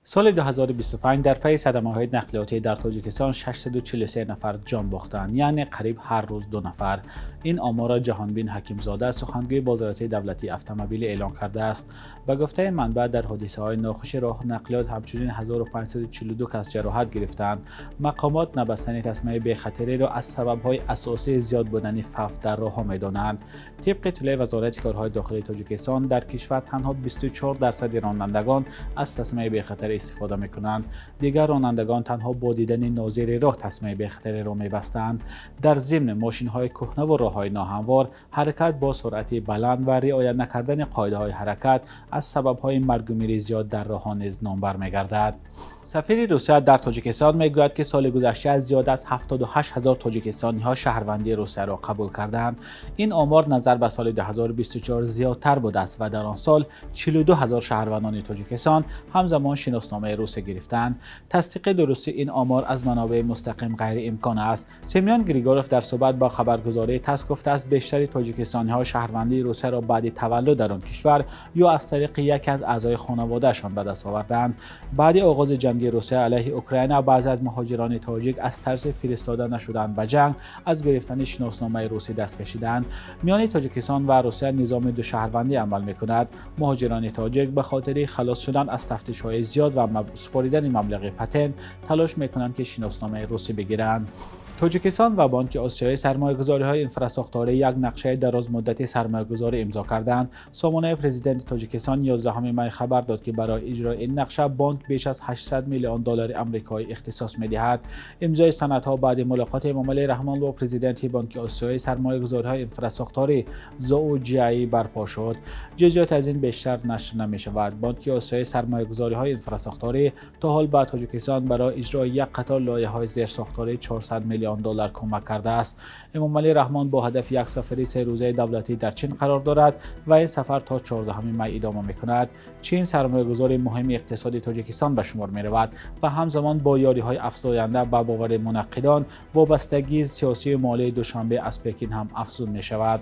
Соли 2025 дар пайи садамаҳои нақлиётӣ дар Тоҷикистон 643 нафар ҷон бохтанд, яъне қариб ҳар рӯз 2 нафар. Ин оморро Ҷаҳонбин Ҳакимзода, сухангӯи бозрасии давлатии автомобилӣ, эълон кардааст. Ба гуфтаи манбаъ, дар ҳодисаҳои нохуши роҳу нақлиёт ҳамчунин 1542 кас ҷароҳат гирифтаанд. Мақомот набастани тасмаи бехатариро аз сабабҳои асосии зиёд будани фавт дар роҳҳо медонанд. Тибқи иттилои Вазорати корҳои дохилии Тоҷикистон, дар кишвар танҳо 24 дарсади ронандагон аз тасмаи бехатарӣ истифода мекунанд. Дигар ронандагон танҳо бо дидани нозири роҳ тасмаи бехатариро мебастанд. Дар зимн, мошинҳои кӯҳнаву роҳҳои ноҳамвор, ҳаракат бо суръати баланд ва риоя накардани қоидаҳои ҳаракат аз сабабҳои маргу мири зиёд дар роҳҳо низ номбар мегардад. Сафири Русия дар Тоҷикистон мегӯяд, ки соли гузашта зиёд аз 78 ҳазор тоҷикистониҳо шаҳрвандии Русияро қабул карданд. Ин омор назар ба соли 2024 зиёдтар будааст ва дар он сол 42 ҳазор шаҳрвандони Тоҷикистон ҳамзамон шиносномаи русӣ гирифтанд. Тасдиқи дурустии ин омор аз манобеи мустақим ғайриимкон аст. Семён Григоров дар суҳбат бо хабаргузории ТАСС гуфтааст, бештари тоҷикистониҳо шаҳрвандии Русияро баъди таваллуд дар он кишвар ё аз тариқи яке аз аъзои хонаводаашон ба даст овардаанд. Баъди оғози ҷанги Русия алайҳи Украина, баъзе аз муҳоҷирони тоҷик аз тарси фиристода нашудан ба ҷанг аз гирифтани шиносномаи русӣ даст кашиданд. Миёни Тоҷикистон ва Русия низоми душаҳрвандӣ амал мекунад. Муҳоҷирони тоҷик ба хотири халос шудан аз тафтишҳои зиёд ва супоридани маблағи патент талош мекунанд, ки шиносномаи русӣ бигиранд. Тоҷикистон ва Бонки Осиёии сармоягузориҳои инфрасохторӣ як нақшаи дарозмуддати сармоягузорӣ имзо карданд. Сомонаи президенти Тоҷикистон 11 май хабар дод, ки барои иҷрои ин нақша бонк беш аз 800 миллион доллари амрикоӣ ихтисос медиҳад. Имзои санадҳо баъди мулоқоти Эмомалӣ Раҳмон бо президенти Бонки Осиёии сармоягузориҳои инфрасохторӣ Зоу Ҷиаи барпо шуд. Ҷузъиёт аз ин бештар нашр намешавад. Бонки Осиёии сармоягузориҳои инфрасохторӣ то ҳол ба Тоҷикистон барои иҷрои як қатор лоиҳаҳои зерсохторӣ 400 миллион доллар кӯмак кардааст. Эмомалӣ Раҳмон бо ҳадафи як сафари серӯзаи давлатӣ дар Чин қарор дорад ва ин сафар то 14 май идома мекунад. Чин сармоягузори муҳими иқтисоди Тоҷикистон ба шумор меравад ва ҳамзамон бо ёриҳои афзоянда, ба бовари мунаққидон, вобастагии сиёсию молии Душанбе аз Пекин ҳам афзун мешавад.